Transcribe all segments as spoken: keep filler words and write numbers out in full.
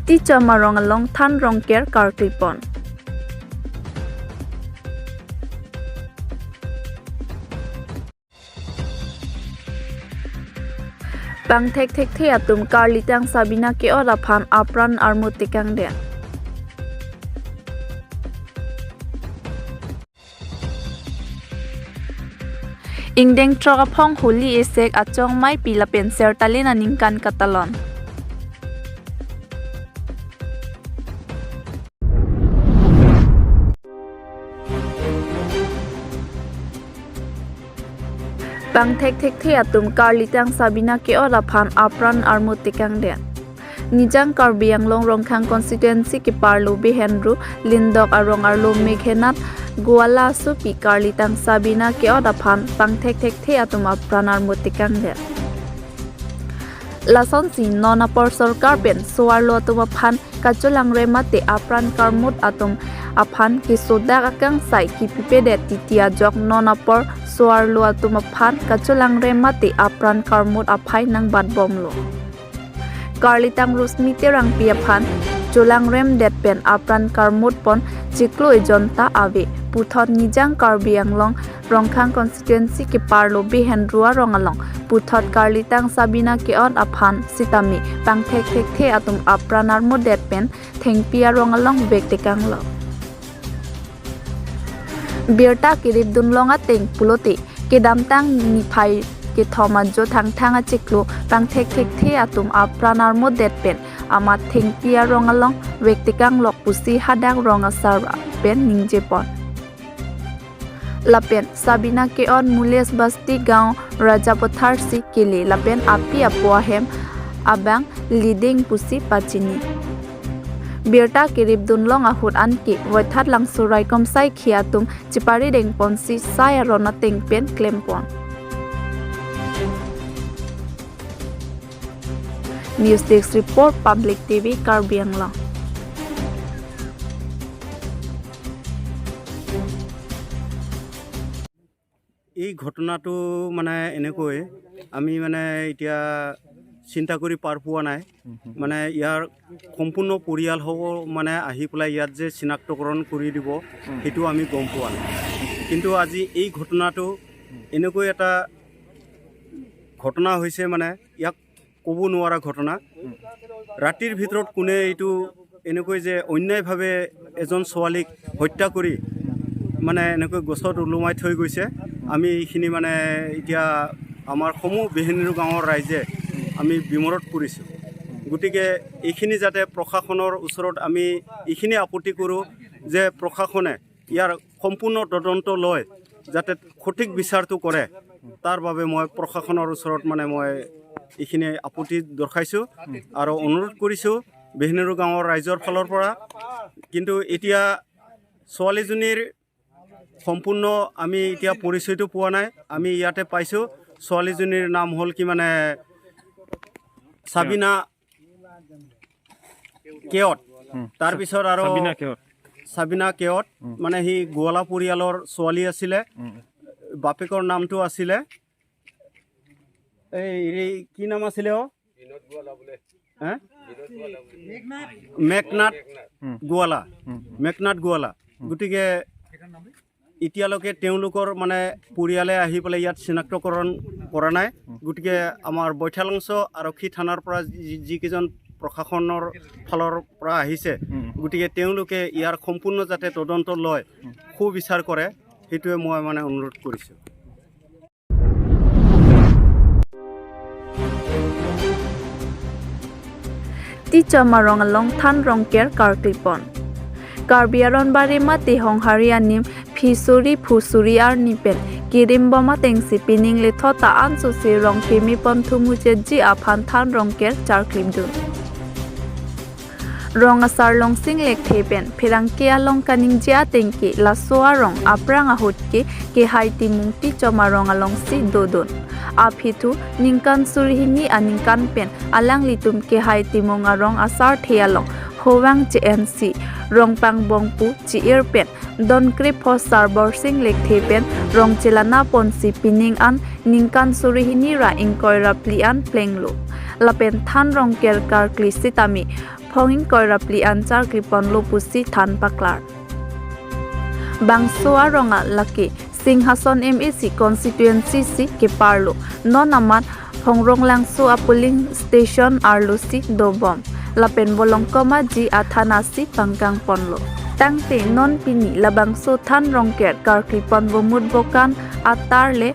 Tichom arong along than rongker karkli pon. Pangthek thekthe atum karlitang Sabina ke-ot aphan apran armut tekangdet. Ingdeng throk aphong Holi esek achong maipi lapen sertalin aningkan katalon. Pangthek thekthe atum karlitang Sabina ke-ot aphan apran armut tekangdet. Nijang Karbi Anglong Rongkhang constituency keparlo Behenru, Lindok arong arlo Meghenath Goala asopi karlitang Sabina ke-ot aphan pangthek thekthe atum apran armut tekangdet. Lasonsi non apor sorkar pen so-arlo atum aphan kacholangrem mate apran karmut atum aphan kesodak akangsai kipipedet titi ajok non apor so-arlo atum aphan kacholangrem mate apran karmut aphai nangbatbomlo. Karlitang Rosmi Terangpi aphan cholangremdet pen apran karmut pon chiklo ejon ta ave. Puthot Nijang Karbi Anglong Rongkhang constituency keparlo Behenru arong along puthot karlitang Sabina ke-ot aphan sitame pangthek thekthe atum apran armutdet pen thengpi arong along vek tekanglo. Birta keripdun long ateng pulote kedamtang niphai kethom ajo Thangthang achiklo pangthek thekthe atum apran armutdet pen amat thengpi arong along vek tekanglok pusi hadak rong asar pen ningje pon. Lapen Sabina ke-ot Mules Basti Gaon Rajapathar si kele lapen api apo ahem abang Liding pusi pachini. Birta keripdun long ahut anke Voithat Langso raikom saikhi atum chipari dengponsi sai aron ateng pen klempon. News Desk Report, Public T V, Karbi Anglong. এই ঘটনাটো মানে এনেকৈ আমি মানে এতিয়া চিন্তা কৰি পাৰ পোৱা নাই। মানে ইয়াৰ সম্পূৰ্ণ পৰিয়াল হ'ব মানে আহি পেলাই ইয়াত যে চিনাক্তকৰণ কৰি দিব, সেইটো আমি গম পোৱা নাই। কিন্তু আজি এই ঘটনাটো এনেকৈ এটা ঘটনা হৈছে, মানে ইয়াক ক'ব নোৱাৰা ঘটনা। ৰাতিৰ ভিতৰত কোনে এইটো এনেকৈ যে অন্যায়ভাৱে এজন ছোৱালীক হত্যা কৰি মানে এনেকৈ গছত ওলোমাই থৈ গৈছে, আমি এইখিনি মানে এতিয়া আমাৰ সমূহ বেহেনৰু গাঁৱৰ ৰাইজে আমি বিমৰত পৰিছোঁ। গতিকে এইখিনি যাতে প্ৰশাসনৰ ওচৰত আমি এইখিনি আপত্তি কৰোঁ যে প্ৰশাসনে ইয়াৰ সম্পূৰ্ণ তদন্ত লয় যাতে সঠিক বিচাৰটো কৰে, তাৰ বাবে মই প্ৰশাসনৰ ওচৰত মানে মই এইখিনি আপত্তি দৰ্শাইছোঁ আৰু অনুৰোধ কৰিছোঁ বেহেনৰু গাঁৱৰ ৰাইজৰ ফালৰ পৰা। কিন্তু এতিয়া ছোৱালীজনীৰ সম্পূৰ্ণ আমি এতিয়া পৰিচয়টো পোৱা নাই। আমি ইয়াতে পাইছোঁ ছোৱালীজনীৰ নাম হ'ল কি মানে চাবিনা কেওট। হুম। তাৰপিছত আৰু চাবিনা কেওট। চাবিনা কেওট, হুম। মানে সি গোৱালা পৰিয়ালৰ ছোৱালী আছিলে। হুম। বাপেকৰ নামটো আছিলে এই, এই কি নাম আছিলে অ? হে? মেঘনাথ হুম। গোৱালা। হুম। মেঘনাথ গোৱালা। হুম। গতিকে এতিয়ালৈকে তেওঁলোকৰ মানে পৰিয়ালে আহি পেলাই ইয়াত চিনাক্তকৰণ কৰা নাই। গতিকে আমাৰ বৈঠালংচ আৰক্ষী থানাৰ পৰা যি, যিকেইজন প্ৰশাসনৰ ফালৰ পৰা আহিছে, উম। গতিকে তেওঁলোকে ইয়াৰ সম্পূৰ্ণ যাতে তদন্ত লয়, উম। সুবিচাৰ কৰে, সেইটোৱে মই মানে অনুৰোধ কৰিছোঁ। Tichom arong along than rongker karkli pon. Karbi aron bari mate honghari anim phisuri phusuri arni pen kirimbom atengsi pining lethot ta ansose rong kimi pon thumu chetji aphan than rongker charklipdun. Rong asar Longsing Lekthe pen pherangke along kaningje atengke laso arong aphrang ahut ke kehai timung Tichom arong alongsi dodun. Aphi thu ningkan suri hini aningkan pen alanglitum kehai timung arong asarthe along hovang che-ensi rong pangbong pu chi-ir pen don krepho sar Borsing Lekthe pen rong chelana ponsi pining an ningkan suri hini ra ingkoi ra phli an plenglo. Lapen than rongker karkli sitame phonging koirapli an charkli ponlo pusi than paklar. Bangso arong alake Singhason M A C constituency si keparlo. Non amat Phongronglangso a polling station arlo si dobom. Lapen Bolongkom aji athana si pangkang ponlo. Tangte non pini labangso than rongker karkli pon bomut bokan atar le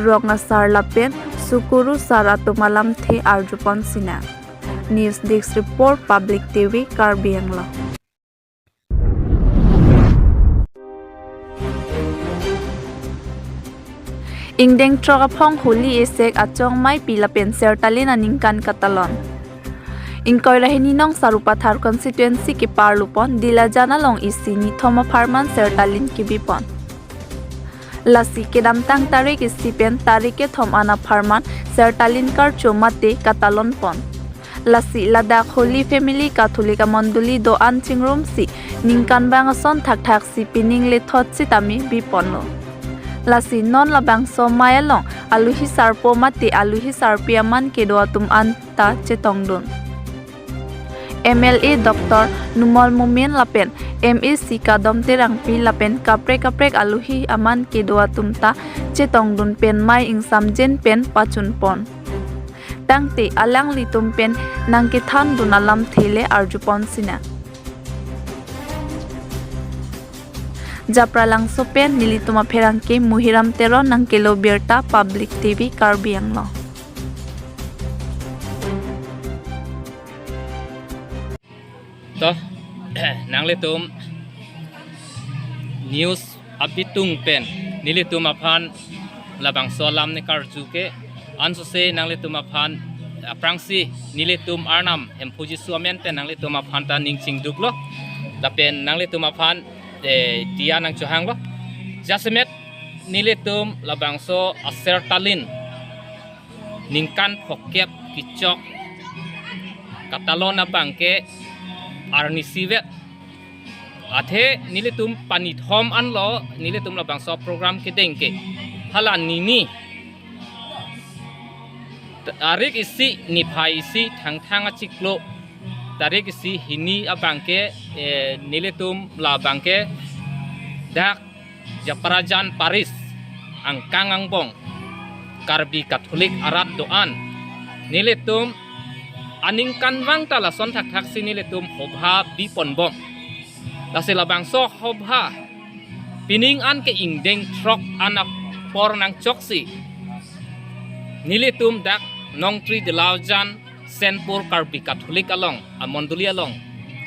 rong asar lapen sukurusar atum alamthe arjupon sinang. News Desk Report, Public T V, Karbi Anglong. Ingdeng throk aphong Holi esek achong maipi lapen Sertalin aningkan katalon. Ingkoi ra hini nong Sarupathar constituency keparlupon Dilajan along isi nithom apharman Sertalin kebipon. Lasi kedamtang tarik isi pen tarik kethom an apharman Sertalin karcho mate katalonpon. Lasi ladak Holi Family Catholic amondoli do-an chingrumsi ningkan bang ason thakthak si pining lethot sitame biponlo. Lasi non labangso amei along aluhi sarpo mate aluhi sarpi aman kedo atum anta chetongdun. M L A Doctor Numal Momin lapen M A C Kadom Terangpi lapen kaprek kaprek aluhi aman kedo atum ta chetongdun pen mei ingsamjin pen pachunpon. Tangte alanglitum pen nangkethandun alamthe le arjupon sinang. Japralangso pen nelitum apherangke Muhiram Teron nangkelo birta, Public T V Karbi Anglong. To, nanglitum news abitung pen nelitum aphan labangso alam ne karju ke ansose nanglitum aphan aphrangsi nelitum Arnam Hemphu Jisu amen pen nanglitum aphan ta ning chingduklo. Lapen nanglitum aphan, eh, diya nangchohanglo. Jasemet nelitum labangso a-Sertalin ningkan phokep kechok katalon abang ke arnisi vet. Athe nelitum panithom anlo nelitum labangso program kedeng ke. Hala nini tarik isi niphai isi Thangthang achiklo tarik isi hini abang ke, eh, nelitum labang ke dak Japarajan Parish angkang angbong Karbi Catholic arat do-an nelitum aningkanvang ta lason thakthak si nelitum hobha biponbom. Lasi labangso hobha pining an ke ingdeng throk an apor nangchoksi nelitum dak Nongtri Dilaojan Senpur Karbi Catholic along, amondoli along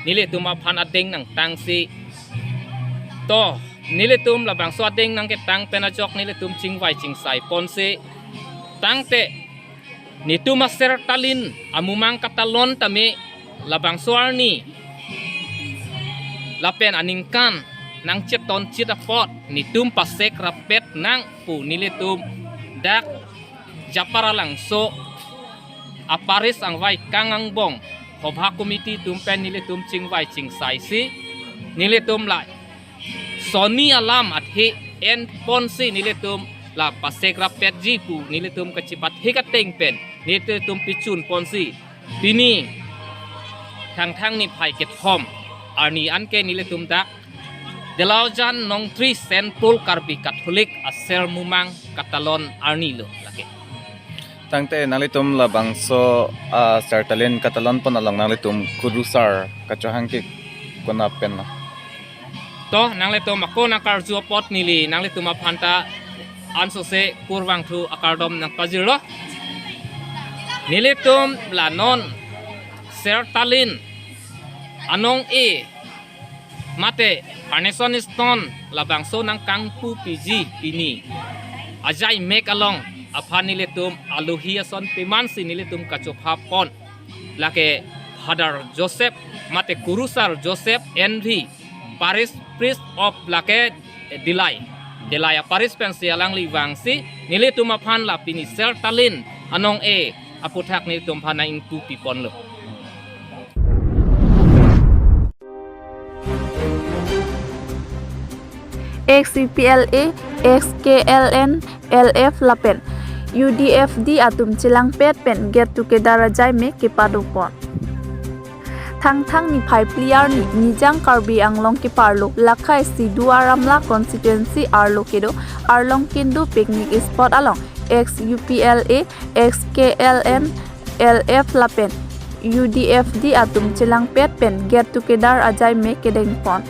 nelitum aphan adeng nangtangsi, to, nelitum labangso adeng nangketang pen ajok nelitum chingvai chingsai ponsi, tangte netum a-Sertalin amumang katalon tame labangso arni lapen aningkan nangchetonchit apot netum pasek rapet nang pu nelitum dak Japralangso a-parish angvai kang angbong hobha committee atum pen nelitum chingvai chingsai si nelitum la soni alam athe enponsi nelitum la pasek rapetji pu nelitum kachipathik ateng pen nelitum pichun ponsi pini Thangthang niphai kethom arni anke nelitum dak Dilaojan Nongtri Senpur Karbi Catholic a-Sertalin mumang katalon arni lo lake. Tangte nanglitum labangso, ah, Sertalin katalon pon along nanglitum kurusar kachohang ke konat pen lo? To, nanglitum ako nangkarju apot neli nanglitum aphan ta ansose kurvangthu akardom nangpajirlo. Nelitum la non Sertalin anong-e mate foundation stone labangso nangkangpu piji pini ajaimek along aphan nelitum aluhi ason pemansi nelitum kachopha pon lake Father Joseph mate Kurusar Joseph N V, Parish Priest of lake Dillai. Dillai a-parish pensi alangli vangsi nelitum aphan la pini Sertalin anong-e aputhak nelitum aphan nang-ingpu piponlo. Ex U P L A, ex K L N L F lapen U D F D atum chelangpet pen get together ajaimek kepadopon. Thangthang niphai phli arni Nijang Karbi Anglong keparlo Lakhai Sidhu Aramla constituency arlo kedo Arlong Kindu picnic spot along ex U P L A, ex K L N L F lapen U D F D atum chelangpet pen get together ajai mek kedengpon.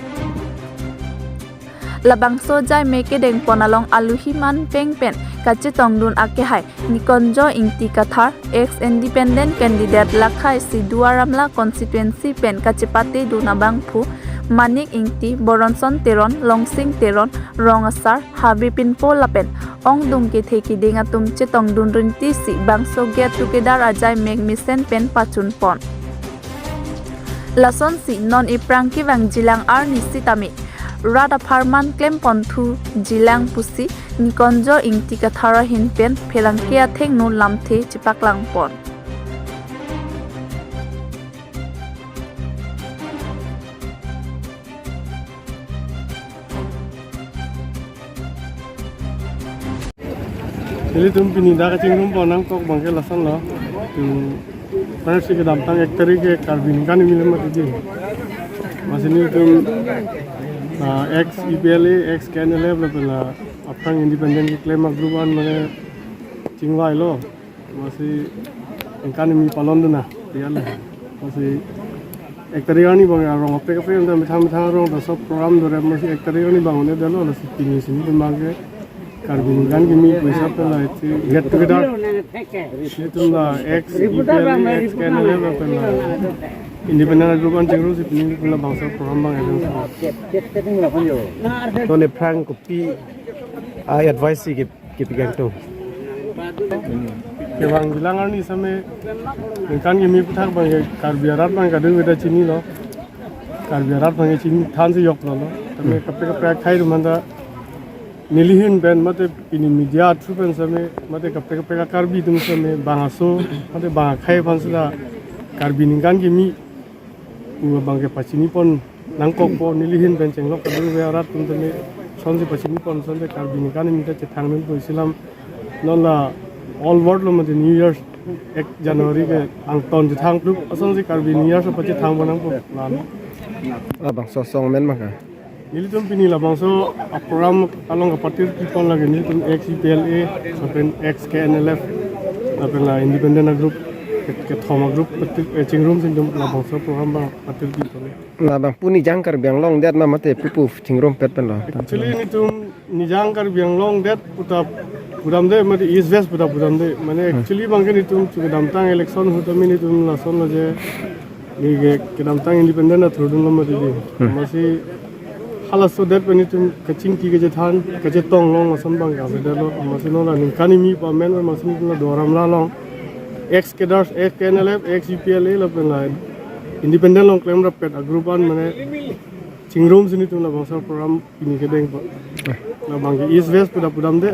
Labangso ajai mek kedengpon along aluhi manpeng pen kachetongdun akehai Nikonjo Ingti Kathar, ex independent candidate Lakhai Sidhu Aramla constituency pen kachepatedun abangphu Manik Ingti, Boronson Teron, Longsing Teron, Rong Asar, Habe Pinpo lapen ongdung kethe kiding atum chetongdun rintisi bangso get together ajai mek mesen pen pachunpon. Lasonsi non iphrang kevang jilang arni sitame rat apharman klemponthu jilang pusi Nikonjo Ingti Kathar ahin pen pherangke athengno lamthe chepaklangpon. Nelitum pini dak kachingrumpo nangkok abangke lasonlo. Tu, first si kedamtang ek tarik ke Karbi ningkan kimi le mati di. Amatsi nelitum, ah, ex U P L A, ex K N L F lapen la aphrang independent keklem agroup an mane chingvailo. Amatsi ningkan kimi palondun na, ya lo. Amatsi ek tarik arni abang arong kaprek kaprek anta methang methang arong ta sob program dorep, amatsi ek tarik arni abang un-edetlo, lasi pini si nelitum abangke Karbi ningkan kimi pu isap pen la isi get together. Nelitum la ex U P L A, ex K N L F lapen la independent group an chingrum si pini nelitum labangso program abang arrange. Tone phrang kopi a-advice si ke kepi kangtung. Kevang jilang arni sitame ningkan kimi aputhak abangke Karbi arat abang kadokave ta chinilo. Karbi arat abangke chini thansi joklo lo. Tame kaprek kaprek akhai atum anta neli ahin pen mate pini media through pen sitame mate kaprek kaprek a-Karbi atum sitame bang aso mate bang akhai aphan sita Karbi ningkan kimi pu abangke pachinipon nangkokpo, neli ahin pen chenglok kadokave arat atum tame lasonsi pachinipon, lasonsi Karbi ningkan kimi ta chethangdunpo isi alam. Non la all world lo mate New Year ek January ke angton chethang plup, lasonsi Karbi New Year so pachethangpo nangpo la. Labangso asong amen ma ka? Nelitum pini labangso a-program along kapatirpipon lake nelitum ex U P L A, lapen ex K N L F, lapen la independent a-group, ke-, kethom a-group patir, eh, chingrumsi nelitum labangso program abang patirpipon. Labang pu Nijang Karbi Anglong det ma mate pupu chingrumpet pen lo? Actually nelitum Nijang Karbi Anglong det puta pudamde, mate East West puta pudamde. Mane Hmm. actually abangke nelitum chu kedamtang election ahut tame nelitum lasonlo je, neli ke kedamtang independent athurdunlo mati di. Hmm. Amatsi halaso det pen nelitum kachingki kachethan kachetong along lason abangke avedetlo. Amatsi non la ningkan kimi pu amen, amatsi nelitum la Duar Amla along ex cadres, ex K N L F, ex U P L A lapen la independent along klemrappet a-group an mane chingrumsi nelitum labangso program pini kedengpo. Labangke East West puta pudamde,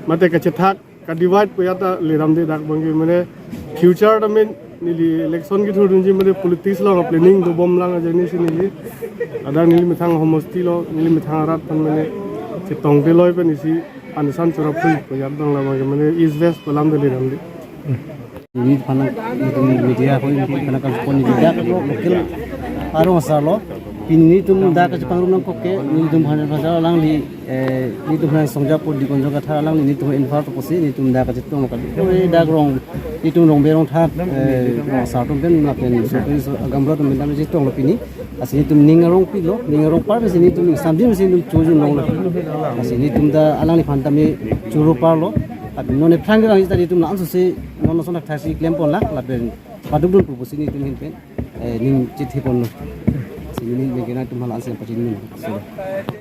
mate kachethak kadivide pu ajat ta leramde, dak abangke mane future tame neli election kethurdunji mane politics along planning dobomlang ajoinesi neli, adang neli methang homosti lo, neli methang arat aphan mane chetongte loi pen isi anisan choraphui pu ajat abang labangke mane East West pu alam ta leramde. Neli aphan, nelitum media ko neli aphan kangpon neli dak lo local arong asar lo. Pini nelitum dak kachepangrum nangkok ke nelitum aphan pasal alangli, eh, nelitum aphan songja pu Nikonjo Kathar alangli nelitum invite pusi nelitum dak kachetong lo kali. Oi dak rong, nelitum Rongbe Rongthak, eh, rong asar atum pen lapen so pen so agamra atum pen tame chetonglo pini. Lasi nelitum ning arongpilo, ning arongpar pensi nelitum ning samdim pensi nelitum chojun longlo. Lasi nelitum ta alangliphan tame choro parlo. Lapen non ephrang kevang ta nelitum la-anso si non lason thakthaksi klemponlang lapen padukdunpo pusi nelitum ahin pen, eh, ning chithi ponlo. Lasi neli ning kena atum hala ansi pachinilo.